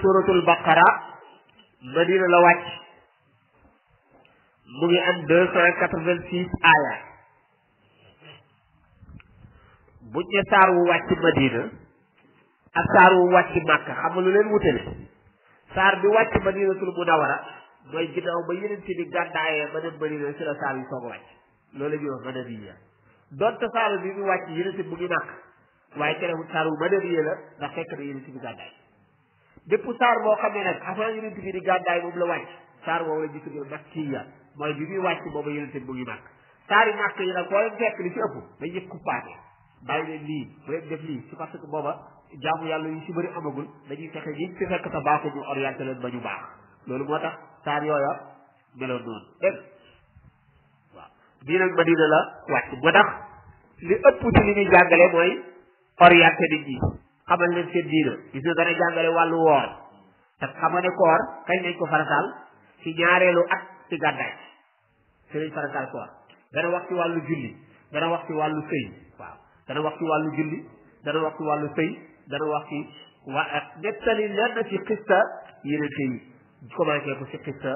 suratul baqara Madina la wàcc mu ngi am 286 aaya buñ ne saar wu wàcc Madina ak saar wu wàcc Màkka xam nga lu leen wutale saar bi wàcc Madinatul Munawwara mooy ginnaaw ba yeneen bi gàddaayee ba dem Madina ci la saar yi soog a wàcc loolu la ñuy wax madaniya donte saar bi mu wàcc yeneen bi mu ngi Màkka waaye terewul saar wu madaniya la ndax fekk na yeneen bi gàddaay bépp saar boo xam ne nag avant yeneen bi di gàddaay moom la wàcc saar boobu la ñu tuddee makkiya mooy bi muy wàcc booba yeneen bi mu ngi Màkka saar yi Màkka yi nag boo leen fekk li ci ëpp dañuy kuppaate bàyyi leen lii bu leen def lii c'est parce que booba jaamu yàlla yu ci bëri amagul dañuy fexe ñi ci fekk sa baaxu ñu orienté leen ba ñu baax loolu moo tax saar yooya meloon noonu dégg waaw bii nag Madina la wàcc moo tax li ëpp ci li ñuy jàngale mooy orienté nit ñi xamal leen seen diina gis nga dana jàngale wàllu woor te xam nga ne koor kañ lañ ko farataal ci ñaareelu at ci gàddaay ci lañ farataal koor dana wax ci wàllu julli dana wax ci wàllu sëy waaw dana wax ci wàllu julli dana wax ci wàllu sëy dana wax ci nettali lenn ci xista yeneen yi commencé ko ci xista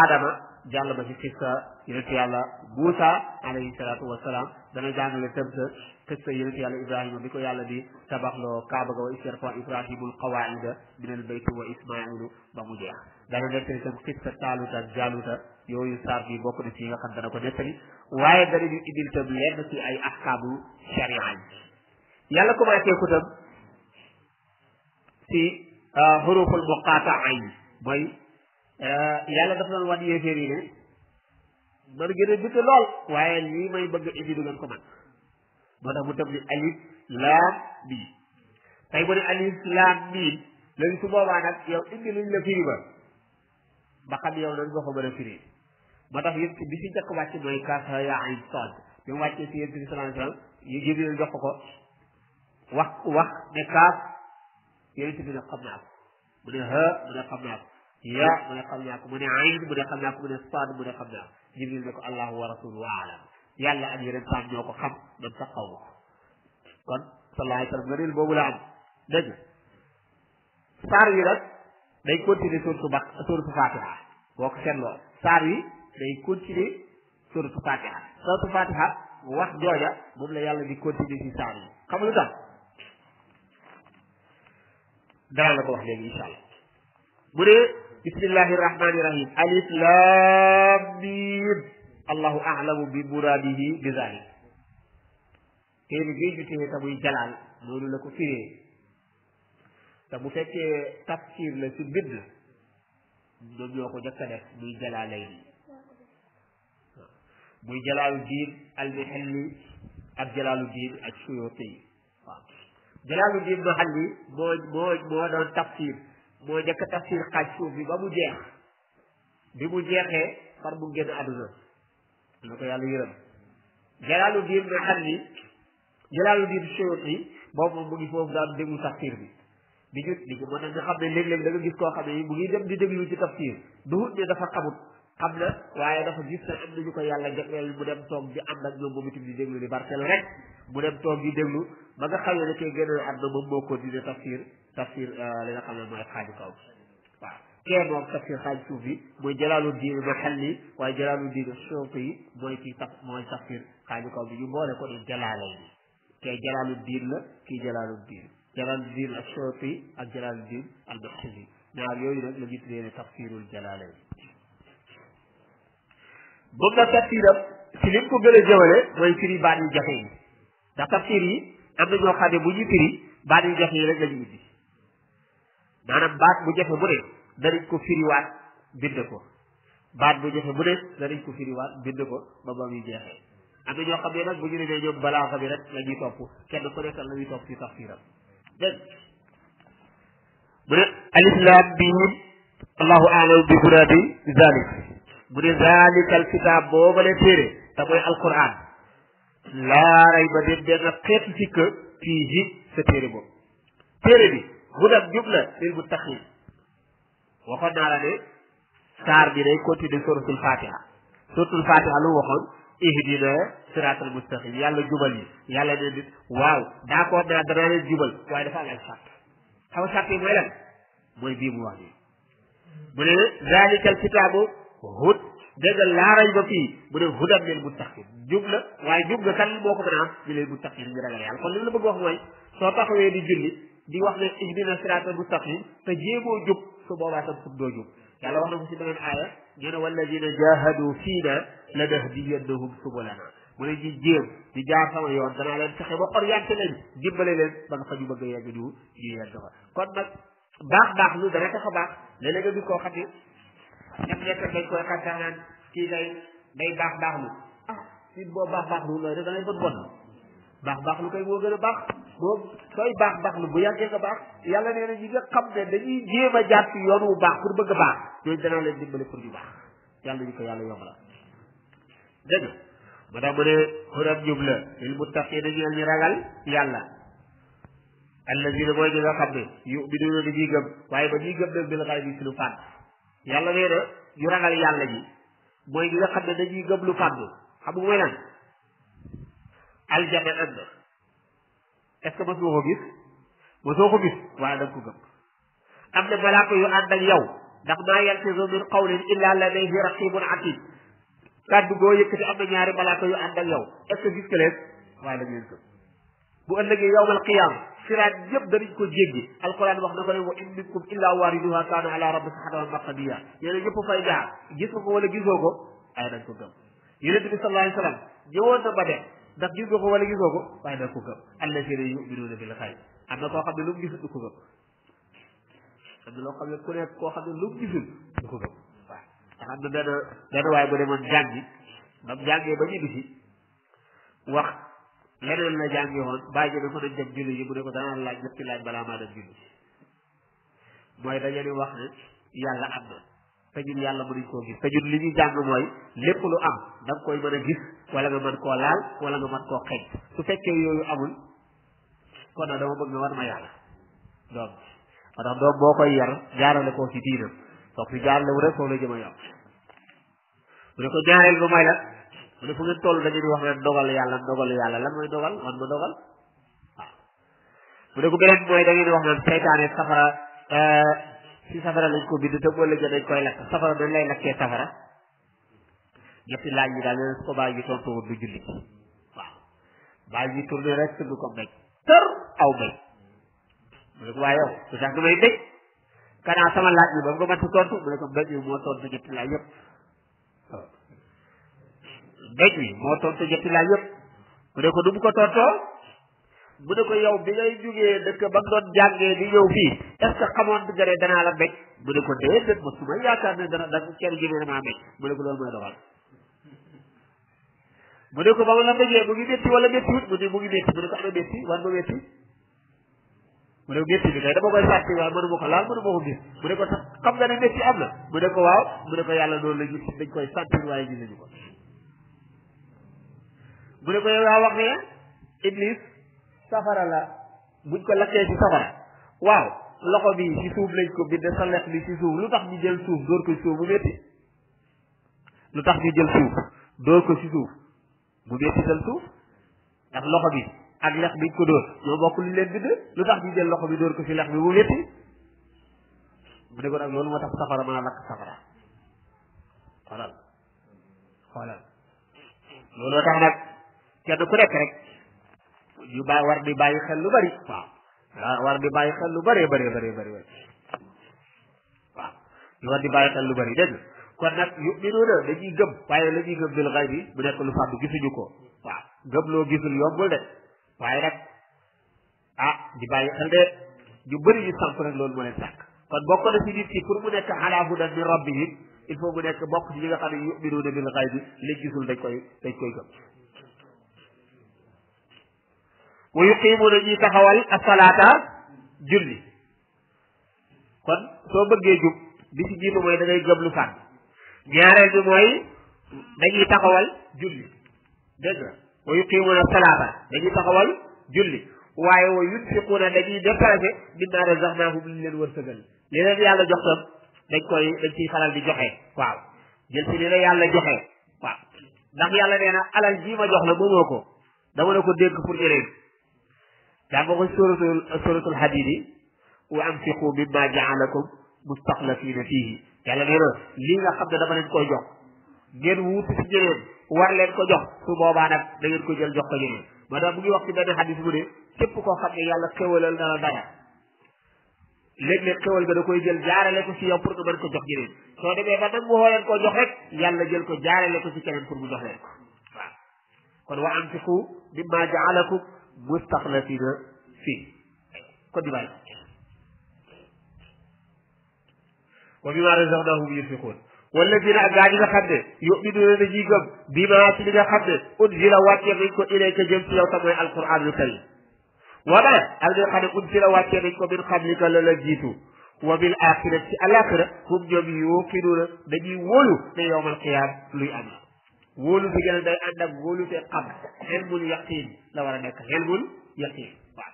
Adama jàll ba ci xista yeneen yàlla Muusa alayhi salaatu wasalaam dana jàngale tam sa xista yeneen yàlla Ibrahima bi ko yàlla di tabaxloo Kaaba ga wa iz yarfa'u Ibrahimul qawaa'ida minal bayti wa Ismaa'ilu ba mu jeex dana nettali tam xista Taaluta ak Jaaluta yooyu saar bi bokk na ci yi nga xam dana ko nettali waaye danañu indil tam lenn ci ay ahkaamu sharia yi yàlla commencé ko tam ci huruful muqaata'a yi mooy yàlla dafa doon wan yéeféer yi ne man gën a bind lool waaye lii may bëgg indi du ngeen ko man moo tax mu tam ni alif laam miim tey bu ne alif laam miim léegi su boobaa nag yow indi luñ la firi ba xam yow nan nga ko mën a firi moo tax yëpp bi ci njëkk wàcc mooy kaaf yaa ayn saad bi mu wàccee ci yéen bi sallallahu alayhi wasallam yu Jibril jox ko wax ne kaaf yéen bi ne xam naa ko mu ne ha mu ne xam naa ko ya mu ne xam naa ko mu ne ayn mu ne xam naa ko mu ne saad mu ne xam naa ko Jibril ne ko allahu wa rasuluhu a'lam yàlla ak yeneen saam ñoo ko xam man sax xaw ma ko kon sallallahu alayhi wasallam ngëneel boobu la am dégg saar yi nag day continuer suratu Fatiha boo ko seetloo saar yi day continuer suratu Fatiha wax jooja moom la yàlla di continuer ci saar yi xam lu tax dara la ko wax léegi insha allah mu ne bismillahi rahmani rahim alif lam mim allahu a'lamu bi muradihi bi zalik téere bii ñu téye te muy jalaal noonu la ko firee te bu fekkee tafsir la ci bind ñoom ñoo ko jëkk a def muy jalaalayni muy Jalaaluddin al-Mahalli ak Jalaaluddin as-Suyuti waaw Jalaaluddin Mahalli moo doon tafsir moo njëkk a tafsir xaaj suuf bi ba mu jeex bi mu jeexee far mu génn àdduna na ko yàlla yërëm Jalaaluddin Mahalli Jalaaluddin Suyuti boobu moom mu ngi foofu daan déglu tafsir bi di ñu moo tax nga xam ne léeg-léeg da nga gis koo xam ne mu ngi dem di déglu ci tafsir duhut ne dafa xamut xam na waaye dafa gis ne am nañu ko yàlla jagleel mu dem toog di ànd ak ñoom moom itam di déglu di barkeel rek mu dem toog di déglu ba nga xamee ne kay gën a àdduna moom moo continué tafsir li nga xam ne mooy xaaju kaw waaw kee moom tafsir xaaju suuf bi mooy Jalaaluddin Mahalli waaye Jalaaluddin Suyuti mooy tafsir xaaju kaw bi ñu boole ko di Jalaalayni kee Jalaaluddin la kii Jalaaluddin as-Suyuti ak Jalaaluddin al-Mahalli ñaar yooyu nag la ñu tuddee ne tafsirul Jalaalayni moom nag tafsiram ci lim ko gën a jëmale mooy firi baat yu jafe yi ndax tafsir yi am na ñoo xam ne bu ñu firi baat yu jafe yi rek la ñu indi maanaam baat bu jafe bu ne danañ ko firiwaat bind ko baat bu jafe bu ne danañ ko firiwaat bind ko ba ba muy jeexee am na ñoo xam ne nag bu ñu demee ñoom balaaxa bi rek la ñuy topp kenn ku nekkal la ñuy topp ci tafsiram dégg mu ne alif laam miim allahu a'lamu bi muraadi zalik mu ne zalikal kitaab boobale téere te mooy alquran laa rayba den benn xeetu sikk fiihi sa téere boobu téere bi hudan jub la lil muttaqiin waxoon naa la ne saar bi day continuer suratul fatiha lu waxoon ihdina siratal mustaqim yàlla jubal yi yàlla ne nit waaw d'accord naa danaa leen jubal waaye dafa am ay sàrt xaw sàrt yi mooy lan mooy bii mu wax nii mu ne zalikal kitaabu hud dégg laaray ba fii mu ne hudan lil muttaqin jub la waaye jub nga kan moo ko mën a am ñu leen muttaqin ñu ragal yàlla kon li la bëgg wax mooy soo taxawee di julli di wax ne ihdina siratal mustaqim te jéemoo jub su boobaa tam sub doo jub yàlla wax na ko ci beneen aaya ñu ne walladina jahadu fiina lanahdiyannahum subulana mu ne ñi jéem di jaar sama yoon danaa leen fexe ba orienté leen dimbale leen ba nga fa ñu bëgg a yegg ñu yegg fa kon nag baax lu dana tax a baax léeg-léeg nga gis koo xam ne ñam nekk dañ koy xantaanaan kii day baax lu si boo baax lu loolu da ngay baax lu koy moo gën a baax moom sooy baax lu bu yàggee nga baax yàlla nee na ñi nga xam ne dañuy jéem a jaar ci yoon wu baax pour bëgg a baax ñooñu danaa leen dimbale pour ñu baax yàlla ñu ko yàlla yombal dégg nga moo tax mu ne hudan jub la lil muttaqina ñeel ñi ragal yàlla allazina mooy ñi nga xam ne yu'minuna dañuy gëm waaye ba ñuy gëm nag bil ghaybi ci lu fàdd yàlla nee na ñu ragal yàlla ji mooy ñi nga xam ne dañuy gëm lu fàdd xam nga mooy lan aljana am na est-ce que mosoo ko gis mosoo ko gis waaye da nga ko gëm am na malaaka yu ànd ak yow ndax maa yalfizu min qawlin illa ladayhi raqibun atid kàddu goo yëkkati am na ñaari malaaka yu ànd ak yow est-ce que gis nga leen waaye da ngeen gëm bu ëllëgee yawmal qiyaam siraat yëpp danañ ko jéggi alquran wax na ko ne wa in minkum illa waariduha kaana ala rabbika hatman maqdiya yéen ñëpp fay jaar gis nga ko wala gisoo ko ay dañ ko gëm yonent bi sallallahu alayhi wa sallam ñëwoon na ba dem ndax gis nga ko wala gisoo ko waaye dañ ko gëm allazina yu'minuuna bil ghayb am na koo xam ne lu mu gisul du ko gëm am na loo xam ne ku nekk koo xam ne lu mu gisul du ko gëm waaw ndax am na benn waaye bu demoon jàngi ba mu jàngee ba ñu bisi wax leneen la jàngi woon bàyyi ji ne ko nañ dem julli ji mu ne ko danaa laaj ñetti laaj balaa maa dem julli mooy dañu di wax ne yàlla am na te ñun yàlla mënuñ koo gis te ñun li ñuy jàng mooy lépp lu am da nga koy mën a gis wala nga mën koo laal wala nga mën koo xeeñ su fekkee yooyu amul kon nag dama bëgg nga war ma yàlla doom moo tax doom boo koy yar jaarale koo ci diinam soo ko fi jaarale wu rek foofu la jëm a yàq mu ne ko ñaareel ba mooy la mu ne fu ngeen toll dañu di wax ne dogal yàlla lan mooy dogal man ma dogal waaw mu ne ko beneen mooy da ngeen di wax naan seytaane safara si safara lañ ko bind te boo léegi dañ koy lakk safara dañ lay lakkee safara ñetti laaj yi daal leen su ko bàyyi ji tontu wut du julli waaw bàyyi ji tourné rek tudd ko mbéj tër aw mbéj mu ne ko waaye yow su tax nga may mbéj kanaa sama laaj bi ba nga mat tontu mu ne ko mbéj bi moo tontu ñetti laaj yëpp waaw mbéj bi moo tontu ñetti laaj yëpp mu ne ko du mu ko tontoo mu ne ko yow bi ngay jógee dëkk ba nga doon jàngee di ñëw fii est-ce que xamoon nga ne danaa la mbéj mu ne ko déedéet ma su ma yaakaar ne da kenn jëmee maa mbéj mu ne ko loolu mooy dogal mu ne ko ba ma la mbéjee mu ngi métti wala métti wut mu ne mu ngi métti mu ne ko ana métti war ma métti mu ne métti bi kay dama koy fàtte waaye mënu ma ko laal mënu ma ko gis mu ne ko sax xam nga ne métti am na mu ne ko waaw mu ne ko yàlla noonu la gis dañ koy sentir waaye gisuñu ko mu ne ko yow yaa wax ne iblis safara la buñ ko lakkee ci safara waaw loxo bi ci suuf lañ ko bind sa lex bi ci suuf lu tax ñu jël suuf dóor ko ci suuf mu métti lu tax ñu jël suuf dóor ko ci suuf mu métti dal suuf ndax loxo bi ak lex biñ ko dóor ñoo bokk lu leen bind lu tax ñu jël loxo bi dóor ko ci lex bi mu métti mu ne ko nag loolu moo tax safara mën a lakk safara xoolal looloo tax nag kenn ku nekk rek ñu war di bàyyi xel lu bari waaw war di bàyyi xel lu bari waaw ñu war di bàyyi xel lu bari dégg kon nag yu'minuuna dañuy gëm waaye la ñuy gëm bil ghaybi bu nekk lu fàddu gisuñu ko waaw gëm loo gisul yombul de waaye nag di bàyyi xel de ñu bëri ñu sànk rek loolu moo leen sànk kon bokk na ci nit ki pour mu nekk ala hudan min rabbihim il faut mu nekk bokk ci ñi nga xam ne yu'minuuna bil ghaybi lañ gisul dañ koy gëm wa yuqimuuna ñuy taxawal as-salaata julli kon soo bëggee jub bi ci jiitu mooy da ngay gëm lu fànn ñaareel bi mooy dañuy taxawal julli dégg nga wa yuqimuuna as-salaata dañuy taxawal julli waaye wa yunfiquuna dañuy dépenser mimmaa razaqnaahum li leen wërsëgal li leen yàlla jox tam dañ ciy faral di joxe waaw jël ci li la yàlla joxe waaw ndax yàlla nee na alal ji ma jox la moomoo ko dama la ko dégg pour ñeneen daa nga ko suratul hadidi wa anfiqu mimma ja'alakum mustaxlafina fihi yàlla nee na lii nga xam ne dama leen koy jox ngeen wuutu si ñeneen war leen ko jox su boobaa nag da ngeen ko jël jox ko ñeneen moo tax mu ngi wax ci benn xadis mu ne képp koo xam ne yàlla xéwalal na la dara léeg-léeg xéwal ga da koy jël jaarale ko ci yow pour nga mën ko jox ñeneen soo demee ba nag mu woo leen koo jox rek yàlla jël ko jaarale ko ci keneen pour mu jox leen ko waaw kon wa anfiqu mimma ja'alakum mustaxlafina fii kon di bàyyi wa mimma razaqnahum yunfiqun walladina ak gaa ñi nga xam ne yu'minuuna dañuy gëm bimaa ci li nga xam ne unzila wàccee nañ ko ilayka jëm ci yow te mooy alquranul karim wa ma ak li nga xam ne unzila wàccee nañ ko min qablika la la jiitu wa bil axirati ci alaxira hum ñoom yuqinuuna dañuy wóolu ne yowmal qiyaam luy am la wóolu bi gën day ànd ak wóolu te xam ilmul yaqin la war a nekk ilmul yaqin waaw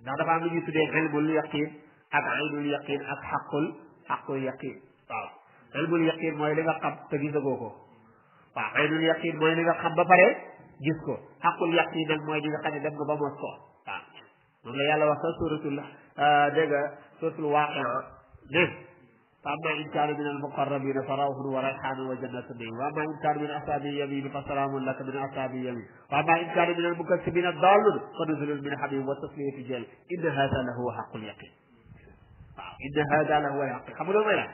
ndax dafa am lu ñuy tuddee ilmul yaqin ak aynul yaqin ak xaqul yaqin waaw ilmul yaqin mooy li nga xam te gisagoo ko waaw aynul yaqin mooy li nga xam ba pare gis ko xaqul yaqin nag mooy li nga xam ne dem nga ba mos ko waaw moom la yàlla wax sa suratul dégg nga suratul waaqia ne fa amma in kaana min almuqarrabina fa rawhun wa rayhanun wa jannatu naim wa amma in kaana min ashabi yamin fa salaamun laka min ashabi yamin wa amma in kaana min almukaththibina dallun fa nuzulun min hamim wa tasliyatu jahim inna hada la huwa xaqul yaqin waaw inna hada la huwa yaqin xam nga loolu mooy la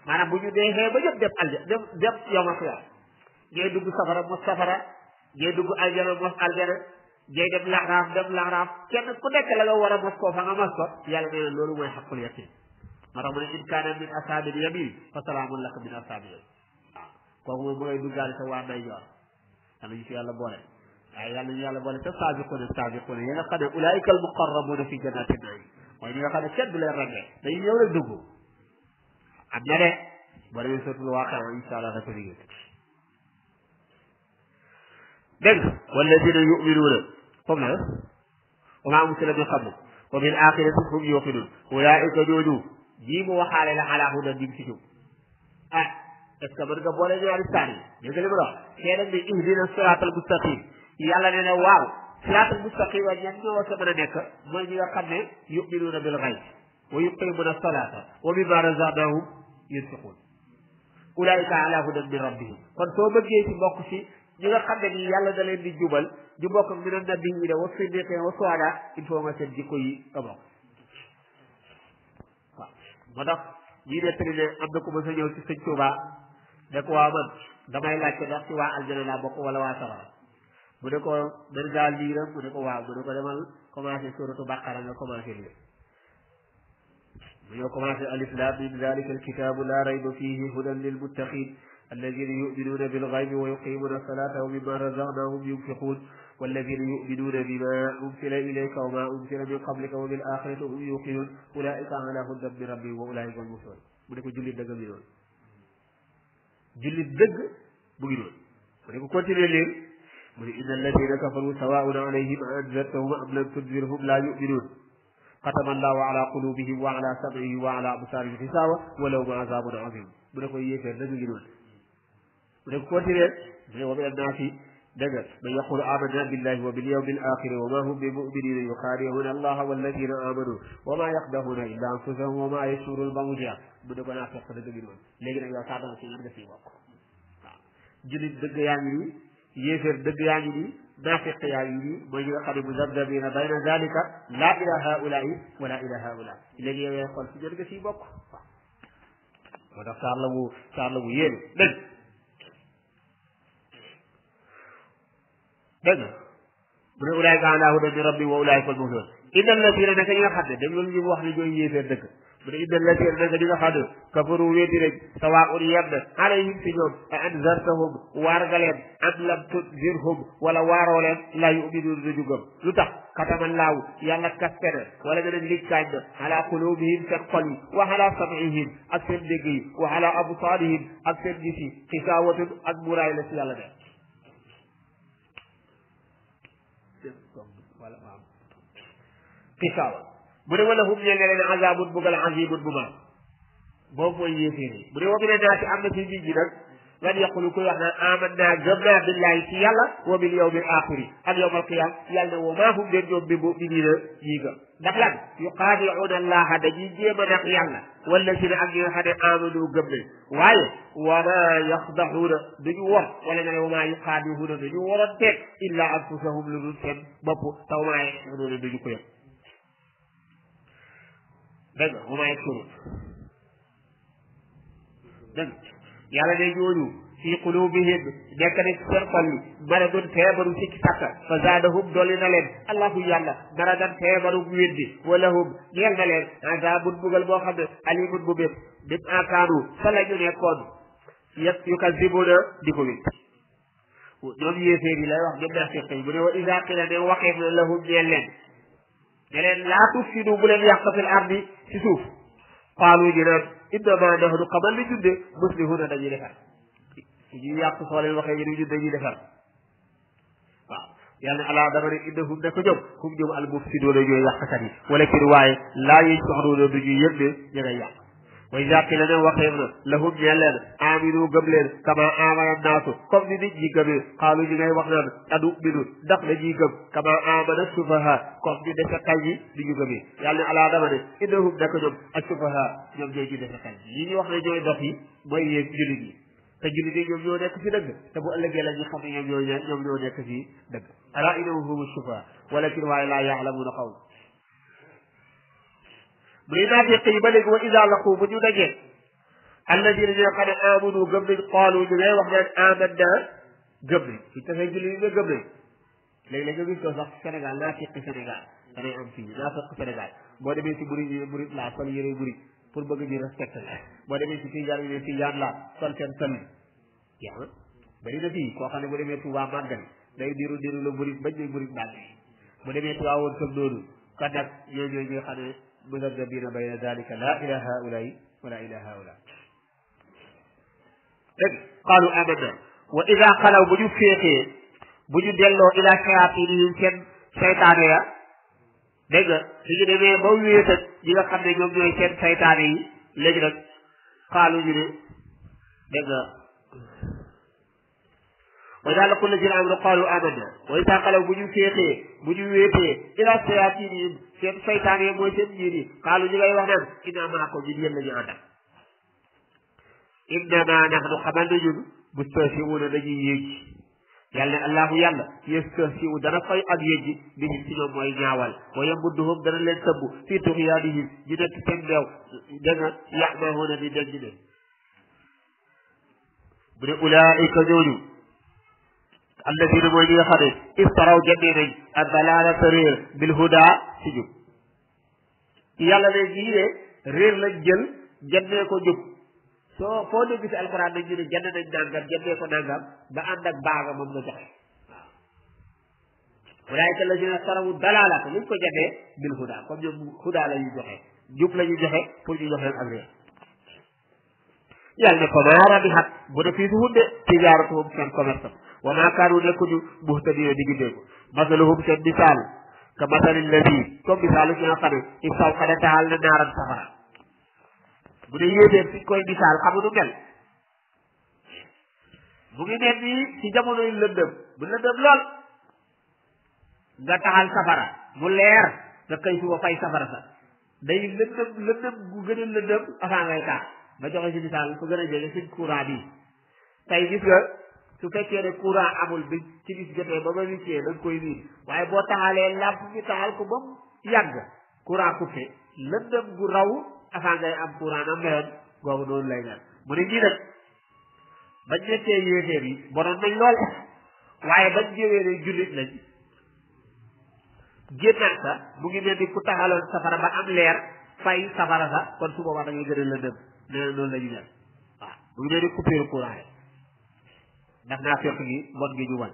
maanaam bu ñu deexee ba ñëpp dem alja dem yowmal qiyaam ñooy dugg safara mos safara ñooy dugg aljana mos aljana ñooy dem laxraaf kenn ku nekk la nga war a mos koo fa nga mos ko yàlla nee na loolu mooy xaqul yaqin moo tax mu ne in kaana min asaabil yamin fa salaamun laka min asaabil yamin waaw kooku moom mu ngay duggaale sa waa nday joor yàlla ñu fi yàlla boole waaye yàlla ñu yàlla boole te saabiquuna yi nga xam ne ulaayika al muqarrabuuna fi jannatin naim mooy ñi nga xam ne kenn du leen ràññee dañuy ñëw rek dugg am na de boo demee suratul waaqia insha allah dafa liggéey dégg walladina yuminuuna comme la wa maa unsila min qablu wa bil axirati hum yuqinuun ulaika ñooñu jii mu waxaale la ala hudan di ci jub ah est ce que mën nga boole ñaari saar yi dégg nga li ma wax kee nag ne ihdina siraatal mustaqim yàlla nee na waaw siraatal mustaqim wa ñan ñoo sa mën a nekk mooy ñi nga xam ne yuminuuna bil gayb wa yuqimuna salata wa mimma razaqnahum yunfiqun ulaika ala hudan min rabbihim kon soo bëggee ci bokk ci ñi nga xam ne nii yàlla da leen di jubal di bokk ak min annabiyyiina wa siddiqiina wa suhadaa il faut nga seen jikko yi nga bokk waaw moo tax ñii nettali ne am na ku ma sa ñëw ci sëñ Tuuba ne ko waa man damay laajte ndax ci waa aljana laa bokk wala waa safara mu ne ko mën ngaa liiram mu ne ko waaw mu ne ko demal commencé suratu baqara nga commencé lii mu ñëw commencé alif laam miim zaalika alkitaabu laa rayba fiihi hudan lilmuttaqiin الذين يؤمنون بالغيب ويقيمون الصلاة ومما رزقناهم ينفقون والذين يؤمنون بما أنزل إليك وما أنزل من قبلك وبالآخرة هم يوقنون أولئك على هدى من ربهم وأولئك هم المفلحون mu ne ko jullit dëgg bi noonu jullit dëgg mu ngi noonu mu ne ko continuer leen mu ne inna alladina kafaru sawaun alayhim a anzartahum am lam tunzirhum la yuminuun xatama allahu ala qulubihim wa ala sam'ihim wa ala absarihim xisawa wa lahum azabun azim mu ne ko yéeféer dëgg ngi noonu mu ne ko continuer mu ne wa min annaasi dëgg man yaqulu amanna billahi wa bil yawmil axiri wa ma hum bi muminina yuxaadi'uuna allaha walladina amanu wa ma yaxdahuuna illa anfusahum wa ma yash'uruun ba mu jeex mu ne ko naa fekk dëgg gi noonu léegi nag yow saadama si ñan nga siy bokk waaw jullit dëgg yaa ngi nii yéeféer dëgg yaa ngi nii naafiq yaa ngi nii mooy ñi nga xam ne muzabzabina bayna dalika laa ila haulaai wala ila haula léegi yow yaay xool si ñan nga siy bokk waaw moo tax saar la mu yéen dégg mu ne ulaayka ala hudan min rabbi wa ulaayka al muflihun inna alladina naka ñi nga xam ne dégg loolu ñu wax ne ñooy yéeféer dëgg mu ne inna alladina naka ñi nga xam ne kafaru weddi nañ sawaa'un yem na alayhim si ñoom a anzartahum waar nga leen am lam tunzirhum wala waaroo leen laa yu'minuun duñu gëm lu tax katama laahu yàlla kaste na wala nga ne liggkaañ na ala qulubihim seen xol yi wa ala sam'ihim ak seen dégg yi wa ala absaarihim ak seen gis yi xisaawatun ak muraay la si yàlla def xisaawa bu ne wala hum ñee nga leen azabun bugal azimun bu mag boobu mooy yéeféer yi bu ne wa mina naasi am na ci nit ñi nag man yaqulu kuy wax naan amanna gëm naa billahi ci yàlla wa bil yawmil axiri ak yawmal qiyam yàlla ne wa maa hum den ñoom bi mu'minina ñii gëm ndax lan yuqaadi'una allaha dañuy jéem a nax yàlla wallazina ak ñi nga xam ne amanu gëm nañ waaye wa maa yaxdaxuuna duñu wor wala nga ne wa maa yuqaadi'uuna duñu waroon teg illa anfusahum lu dul seen bopp taw maa yash'uruuna duñu ko yëg dégg nga wa maa yash'uruun dégg yàlla day ñooñu fi qulubihim nekk na ci seen xol yi maradun feebaru sikki sàkka fa zaadahum dolli na leen allahu yàlla maradan feebaru weddi walahum ñeel na leen azabun bugal boo xam ne alimun bu bépp dim akaanu fa la ñu nekkoon yukazibuna di ko wét ñoom yéeféer yi lay wax ñoom naafiq yi bu ne wa iza qila ne waxeef na lahum ñeel leen ne leen laa tufsidu bu leen yàq fil ardi ci suuf qaalu ñu naan innama nahnu xamal li junde muslihuna dañuy defar ñu yàq soo leen waxee ñu ñun dañuy defar waaw yàlla ne alaa dama ne innahum ne ko ñoom hum ñoom al mufsiduuna ñooy yàqkat yi wala kii waaye laa yash'uruuna du ñuy yëg ne ñu ngay yàq wa izaa qiila ne waxee na lahum ñeel leen aaminu gëm leen kama aamana naasu comme ni nit ñi gëmee xaalu ñu ngay wax naan anu'minu ndax dañuy gëm kama aamana sufaha comme ni defe xel yi di ñu gëmee yàlla ne alaa dama ne innahum ne ko ñoom ak sufaha ñoom ñooy ñu defe xel yi ñu wax ne ñooy dof yi mooy yéen jullit yi te jullit yi ñoom ñoo nekk fi dëgg te bu ëllëgee la ñu xam ne ñoom ñoo nekk fi dëgg alaa innahum humu sufaha walakin waaye laa ya'lamuuna qawl bu dee naafiq yi ba léegi wa iza laqu bu ñu dajee alladina ñoo xam ne amanu gëm nañ qaalu ñu ngay wax naan amanna gëm nañ ci tafay julli yi nga gëm nañ léegi la nga gis ko sax Sénégal naafiq Sénégal danay am fii naafiq Sénégal boo demee si murid yi murid laa sol yére murid pour bëgg ñu respecté la boo demee si tijaan yi ne tijaan laa sol seen sol yaa bari na fii koo xam ne bu demee Tuubaa màggal day diru la murid bañ ne murid màggal bu demee Tuubaa woon comme noonu kon nag ñooñu ñoo xam ne muzabzabiina bayna dalika laa ila haulaai wala ila haulaa dégg qaalu amanna wa ida xalaw bu ñu féexee bu ñu delloo ila shayatinihim seen saytaane ya dégg nga suñu demee ba wéet ak ñi nga xam ne ñoom ñooy seen saytaane yi léegi nag xaalu ñu ne dégg nga wa ida laqu llazina amanu qaalu amanna wa ida xalaw bu ñu féexee bu ñu wéetee ila shayatinihim seen saytaane mooy seen njiit yi xaalu ñu ngay wax naan inna maakum ñun yéen la ñu àndal innama nahnu xamal na ñun mustahzi'uuna dañuy yéegi yàlla ne allahu yàlla yastahzi'u dana fay ak yéegi bihim ci ñoom mooy ñaawal wa yamudduhum dana leen tëbb fii tughyaanihim ñu nekk seen deew da nga ya'mahuuna di denc ne bu ne ulaa'ika ñooñu alladina mooy ñi nga xam ne iftaraw jëndee nañ ad-dalaalata réer bil hudaa ci jub yàlla ne ñii de réer lañ jël jëndee ko jub soo foo dégg ci alquran nañ ñu ne jënd nañ nangam jëndee ko nangam ba ànd ak baaga moom nga joxe waaw ulaa'ika alladina iftaraw dalaalata luñ ko jëndee bil hudaa comme ñoom hudaa la ñuy joxe jub la ñuy joxe pour ñu joxe leen ak réer yàlla ne famaa rabihat bu ne fii su hunde tijaaratuhum seen commerce wa maa kaanu nekkuñu muhtadiina di gindeeku masaluhum seen misaal ka masali lladi comme misaalu ki nga xam ne istawqada taal na naaran safara bu dee yéeféer fi koy misaal xamu nu mel mu ngi mel nii ci jamonoy lëndëm bu lëndëm lool nga taxal safara mu leer nga kay suba fay safara sa day lëndëm gu gën a lëndëm avant ngay taal ba joxe ci misaal fu gën a jege suñ courant bi tey gis nga su fekkee ne courant amul bi ci bis jotee ba ba wicee da nga koy niin waaye boo taxalee làmp bi taxal ko ba mu yàgg courant coupé lëndëm gu raw avant ngay am courant na meloon googu noonu lay mel mu ne ñii nag bañ nekkee yéeféer yi bonoon nañ lool waaye bañ jëwee ne jullit lañ génnaat sa mu ngi mel ni ku taxaloon safara ba am leer fay safara sa kon su boobaa da ngay gën a lëndëm nee noonu la ñu mel waaw mu ngi mel ni coupé courant yi ndax naa fekk gi bon gi ñu wan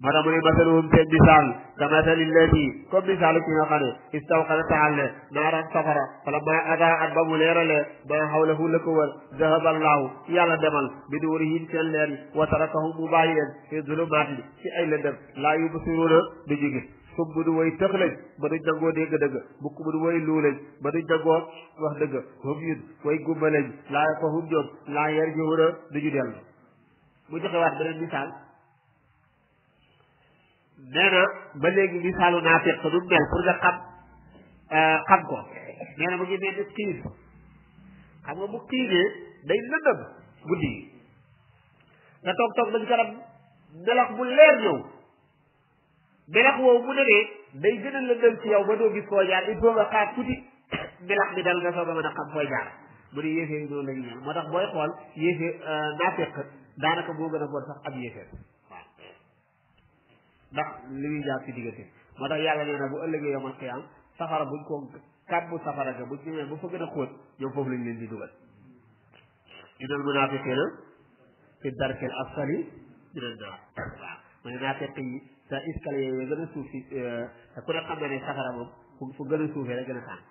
moo tax mu ne masaluhum seen misaal ka masali lladi comme misaalu ki nga xam ne istawqada taal ne naaran safara fala ma adaat ba mu leeralee maa hawlahu la ko wër zahaba allahu yàlla demal bi nuurihim seen leer yi wa tarakahum mu bàyyi leen fi zulumaati ci ay lëndëm laa yubsiruuna du ñu gis sum bu du way tëx lañ ba duñ nangoo dégg dëgg bukk bu du way luu lañ ba duñ nangoo wax dëgg hum yun way gumba lañ laa ko hum ñoom laa yar jiwuna duñu dellu mu joxe waat beneen misaal nee na ba léegi misaalu naafiq du mel pour nga xam ko nee na mu ngi mel ni xiif xam nga bu xiifee day lëndëm guddi yi nga toog ba ci kanam melax bu leer ñëw melax woowu bu demee day gën a lëndëm ci yow ba doo gis foo jaar il faut nga xaar tuuti melax bi dal nga soog a mën a xam fooy jaar mu ne yéefee yi noonu la ñu mel moo tax booy xool yéefee naafiq daanaka moo gën a bon sax ab yéefee waaw ndax li muy jaar ci diggante moo tax yàlla nee na bu ëllëgee yomal xiyaam safara buñ ko kàbbu safara ga buñ ñëwee bu fa gën a xóot ñoom foofu lañ leen di dugal innal munaafiqiina fi darkil asfali minan naar waaw mu ne naafiq yi sa escalier yooyu gën a suuf si te ku ne xam na ne safara moom fu gën a suufee rek gën a tàng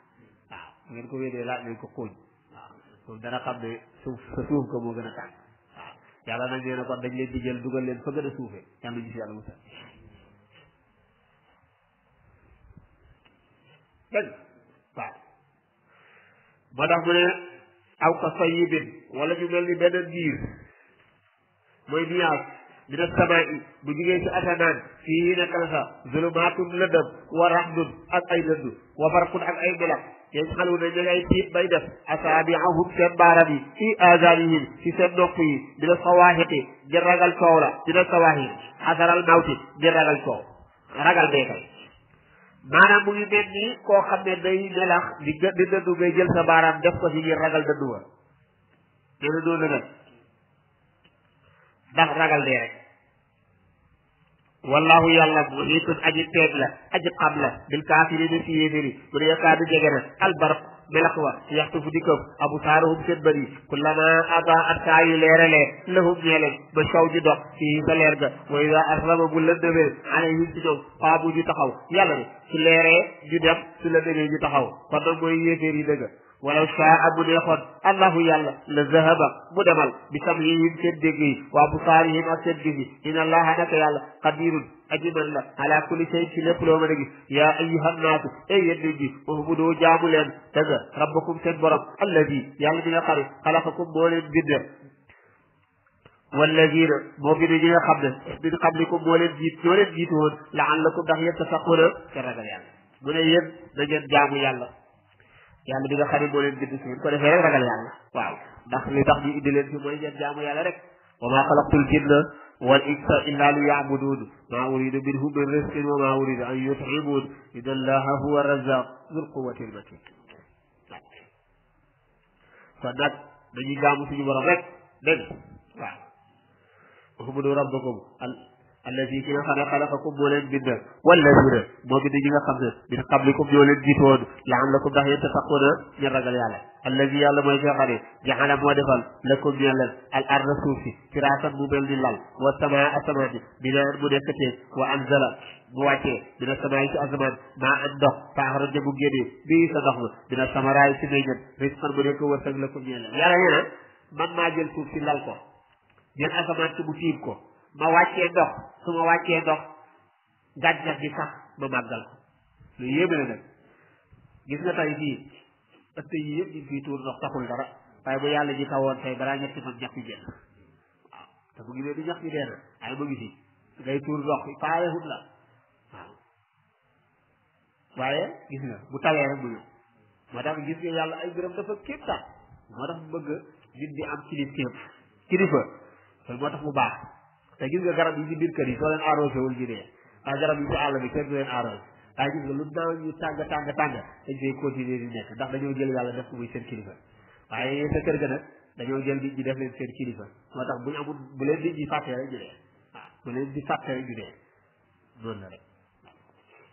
waaw bu ngeen ko wéedee laaj nañ ko xóoñ waaw moom dana xam ne suuf sa suuf ko moo gën a tàng waaw yàlla nag nee na kon dañ leen di jël dugal leen fa gën a suufee yàlla gis yàlla musal dëgg waaw moo tax mu ne aw ka sayyibin wala ñu mel ni benn diir mooy nuage dina samaa i bu jugee ci asamaan fii nekk na sa zulumaatun lëndëm wa raxdun ak ay lëndu wa barqun ak ay melax yéen xalu na ñu ngay tiit bay def asaabiahum seen baaram yi fii aazaanihim ci seen nopp yi dina sawaaxiti ngir ragal coow la dina sawaaxi xasaral mawti ngir ragal coow ragal bee kay maanaam mu ngi mel ni koo xam ne day melax di dëddu ngay jël sa baaraam def ko ci ngir ragal dëddu wa nee na noonu la ndax ragal dee rek wallahu yàlla muhiitun aji teeg la aji xam la bil kaafiriina ci yéeféri mu ne yakaadu jege na albarq melax wa yaxtufu di këf absaaruhum seen bët yi kullama adaat saa yu leeralee lahum ñeeleen ba caw ji dox fii sa leer ga wa ida aslama bu lëndëmee alayhim ci ñoom xaabu ñu taxaw yàlla ne su leeree ñu dem su lëndëmee ñu taxaw kon nag mooy yéeféer yi dëgg walaw shaa bu neexoon allahu yàlla la zahaba mu demal bi sam'ihim seen dégg yi wa absaarihim ak seen gis yi inna allaha naka yàlla qadirun aji man la ala kulli shay ci lépp loo mën a gis yaa ayyuhan naasu ay yéen nit ñi ubudu jaamu leen dëgg rabbakum seen borom alladi yàlla mi nga xam ne xalaqakum moo leen bind wallazina moo bind ñi nga xam ne min qablikum moo leen jiitu woon la'allakum ndax yéen tattaquna te ragal yàlla mu ne yéen na ngeen jaamu yàlla yàlla bi nga xam ne moo leen bind si ngeen ko defee rek ragal yàlla waaw ndax li tax ñu indi leen fi mooy ngeen jaamu yàlla rek wa maa xalaqtul jinna wal insa illa liya'budun maa uridu minhum min rizqin wa maa uridu an yut'imun inna allaha huwa razzaq dhul quwwati al matin kon nag dañuy jaamu suñu borom rek dégg waaw u'budu rabbakum alladi ki nga xam ne xalaqakum moo leen bind wallazina moo bind ñi nga xam ne min qablikum ñoo leen jiitoon la'allakum ndax yéen tattaquna ñu ragal yàlla alladi yàlla mooy ki nga xam ne jaxala moo defal lakum ñeel leen al arda suuf si firaasan mu mel ni lal wa samaa asamaan bi binaan mu nekk teeg wa anzala mu wàccee dina samaay ci asamaan maa am ndox faaxaraja mu génnee bii sa ndox ma dina samaraay ci meññet risqan mu nekk wërsëg lakum ñeel leen yàlla nee na man maa jël suuf si lal ko jël asamaan si mu tiim ko ma wàccee ndox su ma wàccee ndox gàncax gi sax ma màggal ko lu yéeme la nag gis nga tey fii ëtt yi yëpp ñu fii tuur ndox taxul dara waaye bu yàlla ji tawoon tey balaa ñetti fan ñax yi génn waaw te bu ngi leen di ñax yi dee na ay mu ngi fi ngay tuur ndox faayewut la waaw waaye gis nga bu tawee rek mu ñëw moo tax gis nga yàlla ay gërëm dafa képp tax moo tax mu bëgg nit di am kilifa loolu moo tax mu baax te gis nga garab yi ci biir kër yi soo leen arrosé wul ñu dee waaye garab yi ci àll bi kenn du leen arrosé waaye gis nga lu naaw ñu tàng dañ koy continuer di nekk ndax dañoo jël yàlla def ko muy seen kilifa waaye sa kër ga nag dañoo jël nit ñi def leen seen kilifa moo tax bu ñu amul bu leen nit ñi fàttee rek ñu dee waaw bu leen di fàttee rek ñu dee noonu la rek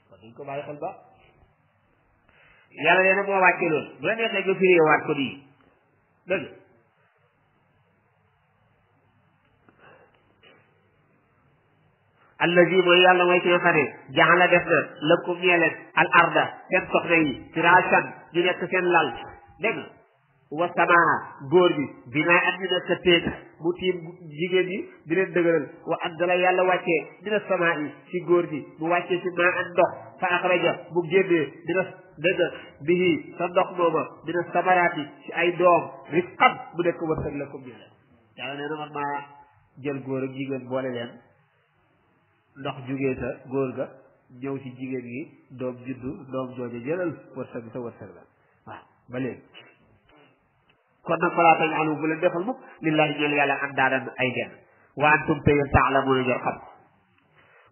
kon dañ ko bàyyi xel ba yàlla nee na moo wàccee loolu bu la neexee nga firee waat ko nii dëgg allazi mooy yàlla mooy ki nga xam ne jaxala def na lakum ñeeleen al arda seen soxna yi firaasan ñu nekk seen lal dégg nga wa samaa góor bi binaa at ñu nekk téeg mu tiim jigéen ñi di leen dëgëral wa anzala yàlla wàccee dina samaa yi ci góor gi mu wàccee ci maa an ndox fa axraja mu génnee dina dëgg bihi sa ndox mooma dina samaraati ci ay doom rizqan mu nekk wërsëg la comme ñeneen yàlla nee na man maa jël góor ak jigéen boole leen ndox jugee sa góor ga ñëw ci jigéen gi doom juddu doom jooju jëlal wërsëg bi sa wërsëg la waaw ba léegi kon nag falaa taj'alu bu leen defal mukk lillahi ñeel yàlla am daadan ay genn wa antum te yéen ta'lamuuna jor xam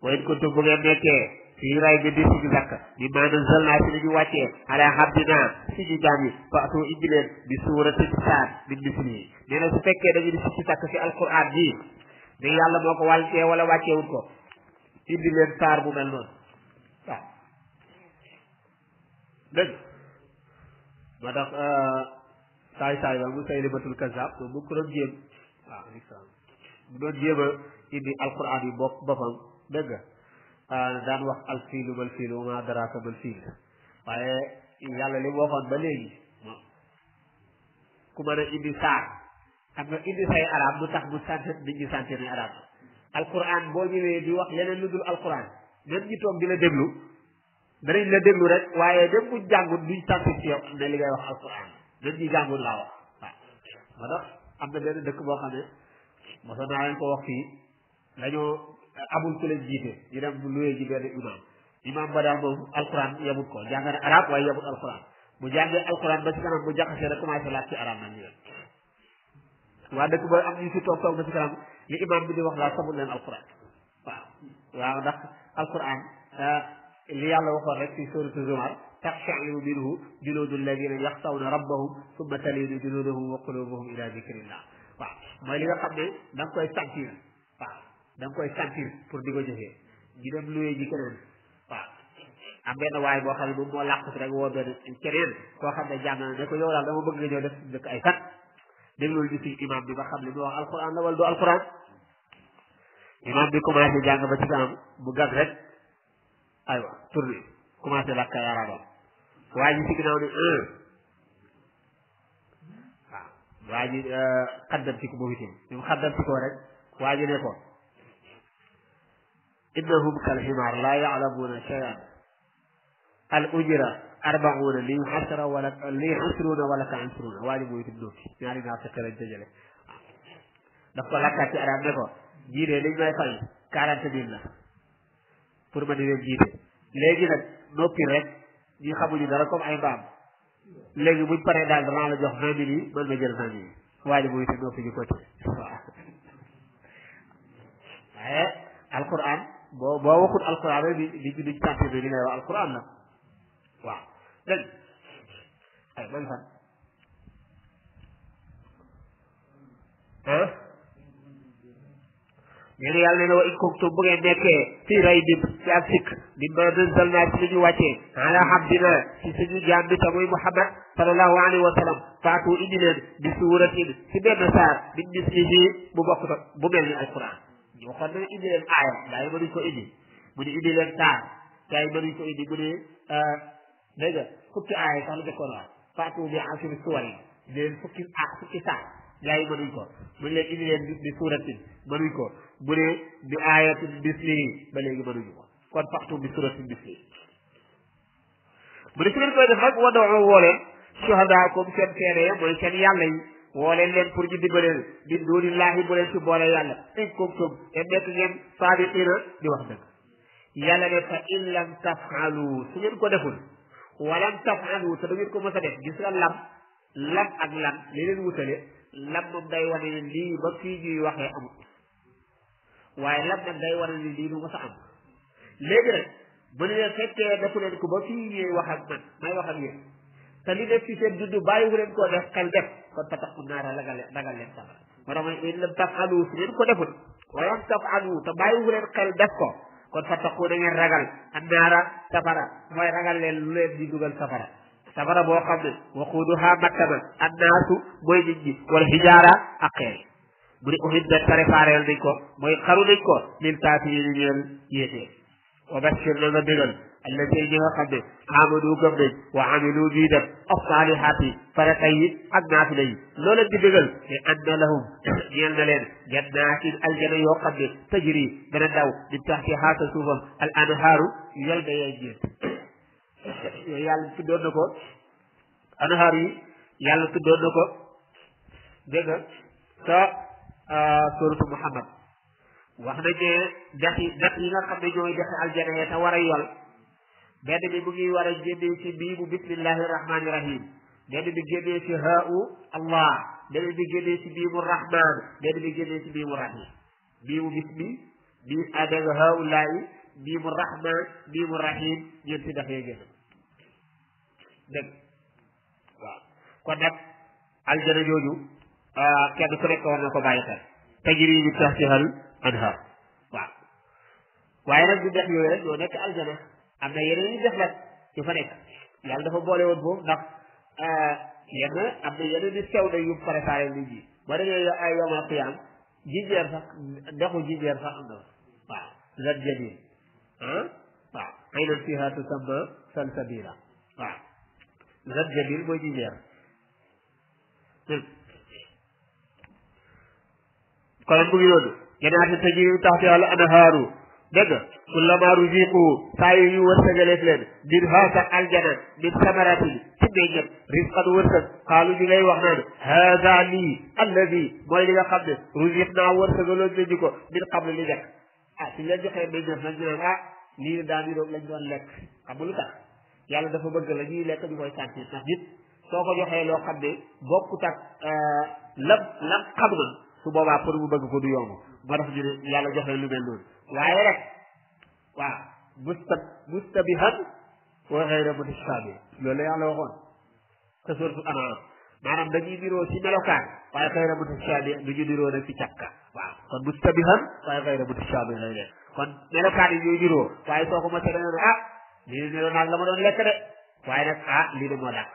wa in kuntum bu ngeen nekkee fii ray bi di suñu zakk bi maa nazzalnaa si ñu wàccee ala abdinaa suñu jaam yi fa'tu indi leen bi suuratin saar min mislihi nee na su fekkee dañu di si zakk ci alquran ji ne yàlla moo ko wàccee wala wàcceewul ko indi leen saar bu mel noonu waaw dëgg moo tax saay ba mu Saylimatul Kazzab moom mu ko doon jéem waaw mu doon jéem a indi alquran yi boppam dëgg daan wax al fiilu mal fiilu wa ma adraaka mal fiil waaye yàlla li mu waxoon ba léegi ku mën a indi saar xam nga indi say arab lu tax mu sant nit ñi sant ni arab alquran boo ñëwee di wax leneen lu dul alquran même ñi toog di la déglu danañ la déglu rek waaye dem buñ jàngut duñ sant ci yow ne li ngay wax alquran même ñi jàngut laa wax waaw moo tax am na benn dëkk boo xam ne mosoon naa leen ko wax fii dañoo amul ku leen jiite ñu dem luwee ji benn imam ba daal moom alquran yemut ko jàng na arab waaye yemut alquran bu jàngee alquran ba ci kanam bu jaxasee rek commencé laaj ci arab nañ leen waa dëkk ba am ñu si toog ba ci kanam li imam bi di wax daal xamul leen alquran waaw ndax alquran li yàlla waxoon rek ci suratu Zumar taxsha'u minhu juluudu alladina yaxshawna rabbahum summa talinu juluuduhum wa qulubuhum ila zikrillah waaw mooy li nga xam ne da nga koy sentir waaw da nga koy sentir pour di ko jëfee ñu dem luwee ji keneen waaw am benn waay boo xam ne moom moo làqu rek woo benn keneen koo xam ne jàng na ne ko yow daal dama bëgg nga ñëw def dëkk ay fan déglul ñu si imam bi ba xam li mu wax alquran la wala du alquran imam bi commencé jàng ba ci kanam bu gag rek aywa tourné commencé làkk ay arabam waa ji si ginnaaw ne waaw waa ji xaddamti ko boobu itam ñu xaddamti ko rek waa ji ne ko innahum kal ximaar laa ya'lamuuna shay'an al ujra arbauna li xasra wala li xasruuna wala ka ansruuna waa ji mooy itam noppi ñaari naa fexe lañ dajale daf ko lakkaat ci arab ne ko jii de liñ may fay 40 000 la pour ma di leen jiite léegi nag noppi rek ñi xamuñu dara comme ay mbaam léegi buñ paree daal danaa la jox 20 000 yi man ma jël 20 000 yi waa ji mooy itam noppi ñu ko ci waaw waaye alquran boo waxut alquran rek di duñ tànte ne li ngay wax alquran la waaw dégg ay man fan ñeen yàlla ne na wa in kuntum bu ngeen nekkee fii ray bi ci ak sikk di ma nazzal naa ci li ñu wàccee ala abdina ci suñu jaam bi tamuy Muhammad sallallahu alayhi wa sallam faatu indi leen bi suuratin ci benn saar min mislihi bu bokk bu mel ni alquran ñu waxoon ne indi leen aaya gaa yi mënuñ ko indi mu ne indi leen saar gaa yi mënuñ ko indi mu ne dégg nga fukki aaya sax la jëkkoon wax faatu bi ashri suwari di leen fukki saar gaa yi mënuñ ko mu ne leen indi leen bi suuratin mënuñ ko bu ne bi aayatin mislihi ba léegi mënuñu ko kon faatu bi suuratin mislihi mu ne su ngeen koy def rek wadoo woo leen shuhadaakum seen seede ya mooy seen yàlla yi woo leen pour ñu dimbaleen min duunillaahi bu leen ci boole yàlla in kuntum te nekk ngeen saadiqiina di wax dëgg yàlla ne fa in lam tafaalu su ngeen ko deful walam tafaalu te da ngeen ko mës a def gis nga lam ak lan li leen wutale lam moom day wane ne lii ba fii ñuy waxee amut waaye lam nag day wane ne lii du mës a am léegi nag bu ne leen fekkee defu leen ko ba fii ñuy wax ak man may wax ak yéen te li def ci seen dund bàyyiwu leen koo def xel def kon fa taxu naara ragal leen safara moo tax mooy in lam tafalu su ngeen ko defut walam tafalu te bàyyiwu leen xel def ko kon fa taxu da ngeen ragal an naara safara mooy ragal leen lu leen di dugal safara boo xam ne waquuduha makkama annaasu mooy nit ñi wala hijaara ak xeer mu ne uhiddat préparé nañ ko mooy xaru nañ ko lil kaafiriina ñeel yéetee wa bashir na nga bégal allati ñi nga xam ne amanu gëm nañ wa amilu ñuy def as-salihaati farata yi ak naafila yi loo leen di bégal te anna lahum ñeel na leen jannaatin aljana yoo xam ne tajri dana daw di taxtihaa sa suufam al anhaaru yal da yee jéet yooyu yàlla tuddoon na ko anhaar yi yàlla tuddoon na ko dégg nga sa suratu Muhammad wax nañ ne dex yi nga xam ne ñooy dexe aljana ya te war a yol benn bi mu ngi war a génnee ci bii bu bismillahi rahmani rahim benn bi génnee ci haa'u allah benn bi génnee ci bii mu rahman benn bi génnee ci bii mu rahim bii mu bismi bii adeg haa'u laayi bii mu rahman bii mu rahim ñeenti dafee génn dégg waaw kon nag aljana jooju kenn ku nekk war na ko bàyyi xel tajri min tahtihal anhar waaw waaye nag du def yooyu rek ñoo nekk aljana am na yeneen yu def nag yu fa nekk yàlla dafa boole woon foofu ndax yenn am na yeneen di sew na yu préparé nit ñi ba demee ay yomal qiyaam jinjeer sax dexu jinjeer sax am na waaw zat jadid waaw aynan fiha tusamma salsabila waaw zat jadid mooy jinjeer kon mu ngi noonu janaatin tajri min tahtiha al anhaaru dégg nga kullama ruziqu saa yu ñu wërsëgaleef leen min haasa aljana min samaratin ci meññet risqan wërsëg xaalu ñu ngay wax naan haada lii alladi mooy li nga xam ne ruziq naa wërsëgaloon nañu ko min qabl li nekk suñ leen joxee meññet nag ñu naan lii daa niroog lañ doon lekk xam nga lu tax yàlla dafa bëgg la ñuy lekk ñu koy sentir ndax nit soo ko joxee loo xam ne bokkut ak lam xam na su boobaa pour mu bëgg ko du yomb moo tax ñu ne yàlla joxe lu mel noonu waaye rek waaw mustabihan wa ghayra mutashabih loolu la yàlla waxoon te suratu An'am maanaam dañuy niroo ci melokaan waaye ghayra mutashabih du ñu niroo nag ci càkka waaw kon mustabihan waaye ghayra mutashabih lay leen kon melokaan yi ñooy niroo waaye soo ko mos a demee lii niroo naag la ma doon lekk de waaye nag lii de moo dàq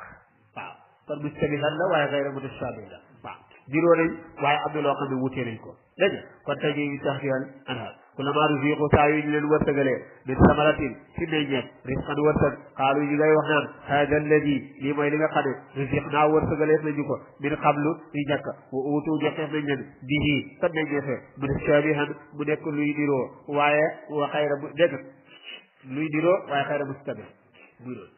waaw kon mustabihan la waaye ghayra mutashabih la waaw niroo nañ waaye am na loo xam ne wutee nañ ko dégg nga kon tajri min tahtihal anhar kullama ruziqu saa yu ñu leen wërsëgalee min samaratin ci meññeet risqan wërsëg xaalu yi ngay wax naan hada alladi lii mooy li nga xam ne ruziq naa wërsëgaleef nañu ko min qablu yi njëkk wa uutu joxeef nañ leen bihi sa meññeefee mutashabihan mu nekk luy diroo waaye wa xayra mu dégg luy diroo waaye xayra mustabih muy doon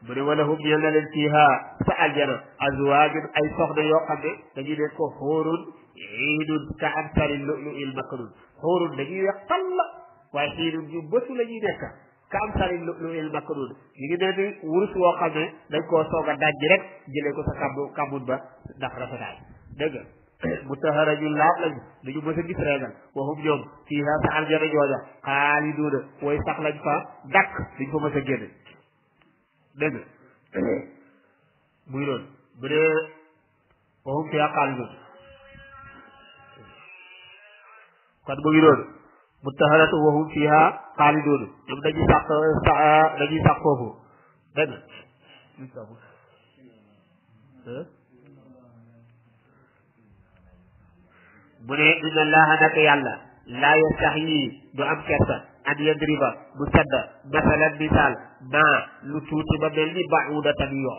mu ne wala hum ñeel na leen fiiha sa aljana azwaajun ay soxna yoo xam ne dañu nekk ko xóorun iinun ka amsali lu'lu'il maknun xóorun dañuy weex tall waaye xiinun ñu bësu la ñuy nekk ka amsali lu'lu'il maknun ñu ngi mel ni wurus woo xam ne dañ koo soog a dajji rek jëlee ko sa kambut ba ndax rafetaay dégg nga mutahara ñu laab lañu duñu mës a gis reegal waxum ñoom fiiha sa aljana jooja xaaliduuna way sax lañ fa dakk duñ ko mës a génne dégg nga muy loolu bu dee waxum fiiha xaaliduun kon mu ngi noonu mutaharatu wa hum fiha xaalidoon ñoom dañuy sax foofu dégg nga mu ne inna allaha naka yàlla laa yastaxyi du am kersa an yadriba mu sadda masalan misaal maa lu tuuti ba mel ni ba'udatan yoo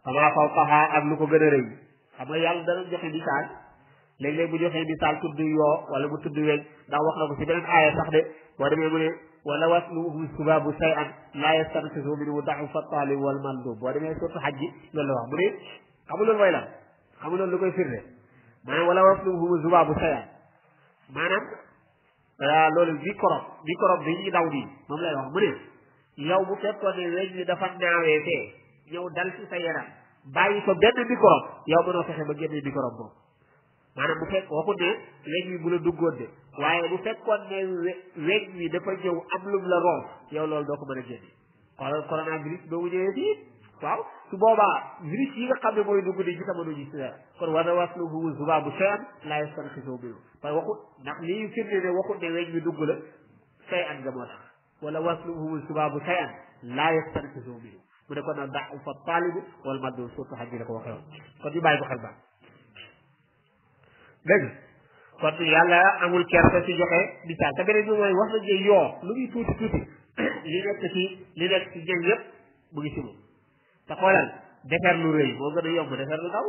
fama fawqaha ak lu ko gën a rëy xam nga yàlla dana joxe misaal léeg-léeg bu joxee misaal tudd yoo wala mu tudd weñ ndax wax na ko ci beneen aaya sax de boo demee mu ne wala wasluhu subabu shay'an laa yastanqisu minhu da'fa at-talib wal mandub boo demee surtout xaj ji loolu la wax mu ne xamul loolu mooy lan xamul loolu lu koy firnde maanaam wala wasluhu subabu shay'an maanaam loolu microbe bi ñuy daw nii moom lay wax mu ne yow bu fekkoon ne weñ bi dafa naawee fee ñëw dal ci sa yaram bàyyi ko benn microbe yow mënoo fexe ba génne microbe boobu maanaam bu fekk waxut ne weñ wi bu la duggoon de waaye bu fekkoon ne weñ wi dafa ñëw am lum la roof yow loolu doo ko mën a génne xoolal coronavirus boobu ñëwee fii waaw su boobaa virus yi nga xam ne mooy dugg di ci sama nuñu si kon war na wasluhu zubaabu shay'an laa yastanqisuhu minhu parce que waxut ndax lii firnde ne waxut ne weñ wi dugg la shay'an nga moo tax wala wasluhu zubaabu shay'an laa yastanqisuhu minhu mu ne kon nag da'fa at-talib wal madlub surtout xaj bi la ko waxee woon kon ñu bàyyi ko xel baax dégg kon yàlla amul kersa ci joxe misaal te beneen bi mooy wax nañ ne yoo lu muy tuuti tuuti li nekk ci jën yëpp mu ngi ci moom te xoolal defar lu rëy moo gën a yomb defar lu ndaw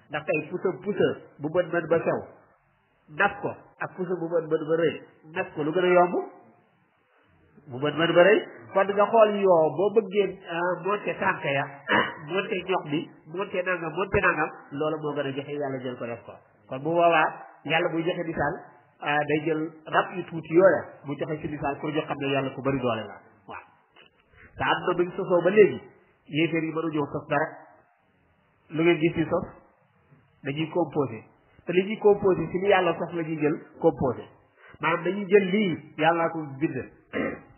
ndax tey pusa bu bët ba sew nas ko ak pusa bu bët ba rëy nas ko lu gën a yomb bu bët ba rëy kon nga xool yoo boo bëggee monte tànk ya monte ñox bi monte nangam loolu moo gën a joxe yàlla jël ko def ko kon bu boobaa yàlla buy joxe misaal day jël rab yu tuuti yooya bu joxe ci misaal pour ñu xam ne yàlla ku bari doole la waaw te àdduna bi ñu sosoo ba léegi yéeféer yi mënu ñëw sos dara lu ngeen gis ci sos dañuy composé te li ñuy composé ci li yàlla sos la ñuy jël composé maanaam dañuy jël lii yàllaa ko bind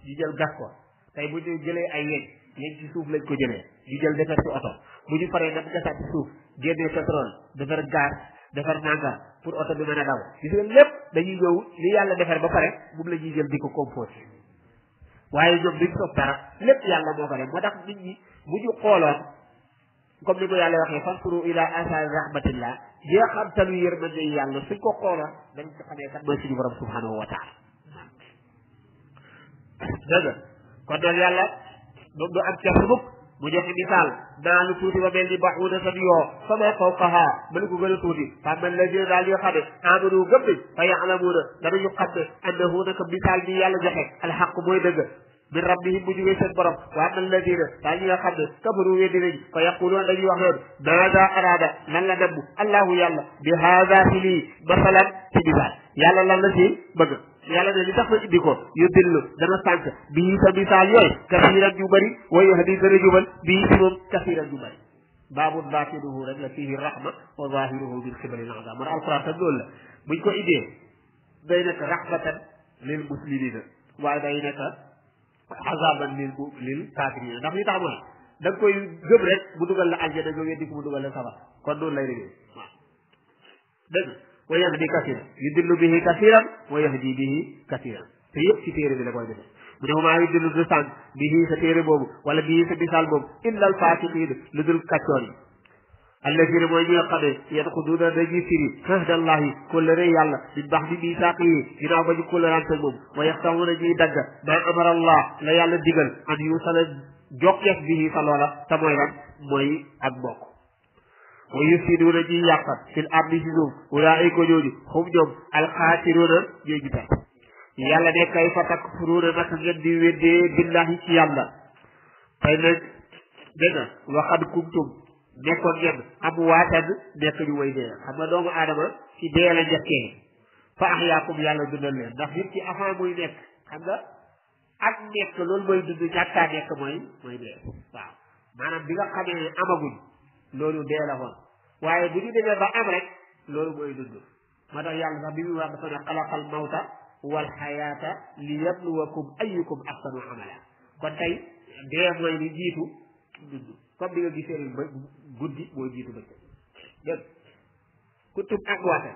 ñu jël gas ko tey bu ñu jëlee ay yeñ ci suuf lañ ko jëlee ñu jël defar ci oto bu ñu paree nag gasaat ci suuf génnee pétrole defar gaz defar nangam pour oto bi mën a daw gis nga lépp dañuy ñëw li yàlla defar ba pare moom la ñuy jël di ko composé waaye ñoom duñ sos dara lépp yàlla moo ko def moo tax nit ñi bu ñu xooloon comme ni ko yàlla waxee fansuru ila asari rahmatillah jeexantalu yërmande yàlla suñ ko xooloon dañ ko xamee kat mooy suñu borom subhanahu wa taala dëgg kon nag yàlla moom du am ceeb mukk mu joxe misaal naa lu tuuti ba mel ni baxuuna san yoo sama fawqaha mën ko gën a tuuti fa man la jël daal yoo xam ne amanu gëm nañ fa yaalamuuna danañu xam ne annahu naka misaal bi yàlla joxe alxaq mooy dëgg min rabbihim bu jógee seen borom wa amma alladina daal ñi nga xam ne kafaru weddi nañ fa yaquluuna dañuy wax noonu maada araada lan la namm allahu yàlla bi haada si lii masalan ci misaal yàlla lan la ci bëgg yàlla ne li tax ma indi ko yu dillu dana sànq bii sa misaal yooyu kasiiran ñu bëri wa yahdi dana jubal bii si moom kasiiran ñu bëri baabun baatinuhu rek la fiihi rahma wa zaahiruhu min qibali al-azaab man alquran tam loolu la buñ ko indee day nekk rahmatan lil muslimina waaye day nekk azaban lil kaafirina ndax li tax mooy da nga koy gëm rek mu dugal la aljana nga weddi ko mu dugal la safara kon noonu lay demee waaw dëgg wa yahdi kasiran yudillu bihi kasiran wa yahdi bihi kasiran te yëpp ci téere bi la koy defee mu ne maa yudillu du sànq bihi sa téere boobu wala bihi sa misaal boobu illa al fasiqin lu dul kaccoor yi alladina mooy ñi nga xam ne yanquduuna dañuy firi ahdallahi kóllëre yàlla min ba'di misaaqihi ginnaaw ba ñu kóllërante moom wa yaxtawuna ñuy dagg maa amara allah la yàlla digal an yusala jokkeef bihi sa loola te mooy lan mooy ak mbokk wa yufsiduuna ñuy yàq fil ardi si suuf ulaa'ika ñooñu xum ñoom alxaasiruuna ñooy ñu perte yàlla ne kayfa takfuruuna naka ngeen di weddee billahi ci yàlla tey nag dégg nga waxad kuntum nekkoon ngeen amwaatan nekk ñu way dee xam nga doomu aadama ci dee la njëkkee fa ahyaakum yàlla dundal leen ndax nit ci avant muy nekk xam nga ak nekk loolu mooy dund ñàkkaa nekk mooy dee waaw maanaam bi nga xamee amaguñ loolu dee la woon waaye bu ñu demee ba am rek loolu mooy dund moo tax yàlla sax bi muy wax dafa ne xalaqal mawta wal xayaata li yabluwakum ayyukum ahsanu amala kon tey dee mooy li jiitu dund comme di nga gisee ni ba guddi mooy jiitu bëccëg dégg ku tub ak waata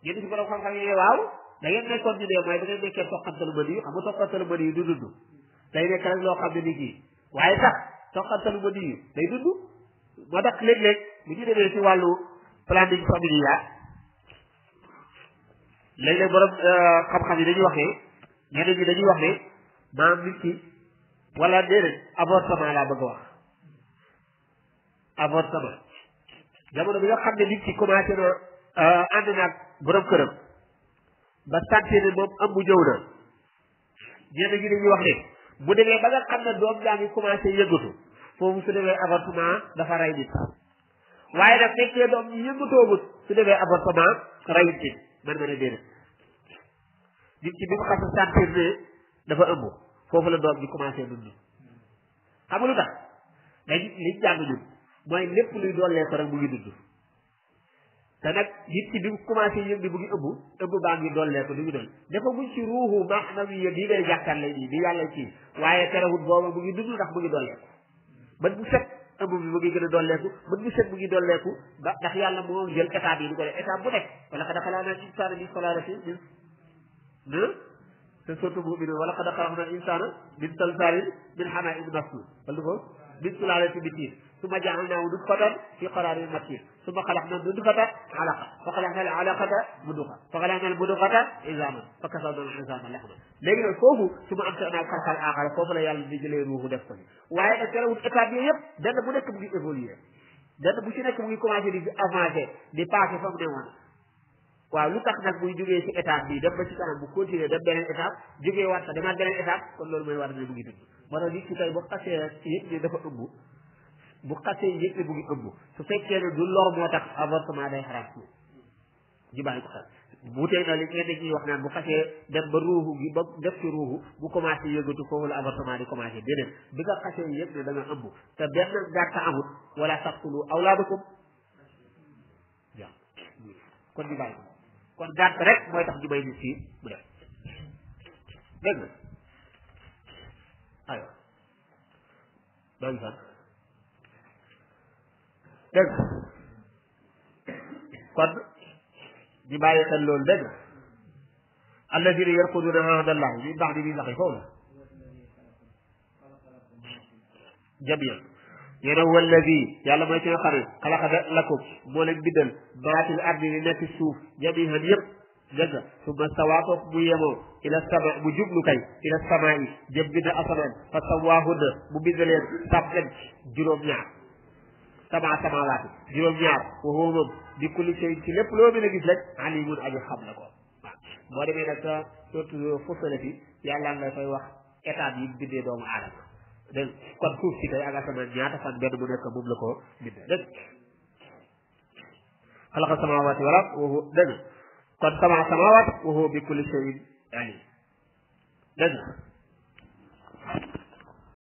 ñenn si borom xam-xam yi waaw da ngeen nekkoon ñu dee mooy da ngeen nekkee toqantalu bëri yi xam nga toqantalu bëri yi du dund day nekk rek loo xam ne nit ñi waaye sax toqantalu bëri yi day dund moo tax léeg-léeg bu ñu demee ci wàllu planning familial léeg-léeg borom xam-xam yi dañuy wax ne ñeneen ñi dañuy wax ne maam nit ki wala déedéet avortement laa bëgg a wax avortement jamono bi nga xam ne nit ki commencé na ànd naag borom këram ba santé ne moom ëmb ñëw na ñeneen ñi dañuy wax ne bu demee ba nga xam ne doom jaa ngi commencé yëngatu foofu su demee avortement dafa rey nit waaye nag fekkee doom ñi yëngatoowut su demee avortement reyut nit man ma ne déedéet nit ki bi mu xam ne sentir ne dafa ëmb foofu la doom bi commencé dund xam nga lu tax dañ liñ jàng ñun mooy lépp luy dollee ko rek mu ngi dund te nag nit ki bi mu commencé yëg bi mu ngi ëmb baa ngi dollee ko du ngi doon dafa muñ ci ruuxu maanawiya bii ngay jàkkaarloo nii bi yàlla ci waaye terewut booba mu ngi dund ndax mu ngi dollee ko bët bu set ëmb bi mu ngi gën a dolleeku bët bu set mu ngi dolleeku ba ndax yàlla moo jël étape yi di ko def étape bu nekk wala xad xalaqnal insaana min sulaalati te surtout mu'min wala xad xalaqnal insaana min salsaalin min hamaa'in masnuun wala ko min sulaalati min tiin summa ja'alnaahu nutfatan fi qaraarin makiin summa xalaqnaa nutfatan alaqa fa xalaqnaa al alaqata mudghatan fa xalaqnaa al mudghata izaaman fa kasawnaa al izaama lahman léegi nag foofu su ma am te naa xalqal aaxara foofu la yàlla di jëlee ruuxu def ko waaye nag terewul étape yooyu yëpp benn bu nekk mu ngi évoluer benn bu ci nekk mu ngi commencé di avancer di passé fa mu ne woon waaw lu tax nag muy jógee ci étape bi dem ba ci kanam bu continuer dem beneen étape jógee waat fa demaat beneen étape kon loolu mooy war ne mu ngi dund moo tax nit ki tey bu xasee yëg ni dafa ëmb bu xasee yëg ni mu ngi ëmb su fekkee ne du lor moo tax avortement day xaraam ci ji bàyyi ko xel bu tey na li ñenn ñi wax naan bu xasee dem ba ruuxu gi ba def ci ruuxu bu commencé yëgatu foofu la avortement di commencé déedéet bi nga xasee yëg ne da nga ëmb te benn gàtt amut wala taqtulu awlaadakum waaw kon di bàyyi kon gàtt rek mooy tax ñu may nit fii mu def dégg nga aywa doon fan dégg nga kon di bàyyi xel loolu dégg nga alladina yarquduna ahdallahi min ba'di miisaaqi foofu la jamii'an nee na huwa alladi yàlla mooy ki nga xam ne xalaqa lakum moo leen bindal maa fil ardi li nekk suuf jamii'an yëpp dégg nga summa stawaa foofu mu yemoo ila sama mu jublu kay ila samaa yi jëm bind asamaan fa sawwaahunna mu bind leen sab'an juróom-ñaar sab'a samaawaati juróom-ñaar wa huwa moom bi kulli shay'in ci lépp loo mën a gis rek alimun aji xam na ko waaw boo demee nag sa surtout Fussilat yàlla nga fay wax état yi bindee doomu aadama dégg kon suuf si kay ak asamaan ñaata fan benn bu nekk moom la ko bind dégg xalaqa samaawaati wal ard wa huwa dégg kon sab'a samaawaat wa huwa bi kulli shay'in alim dégg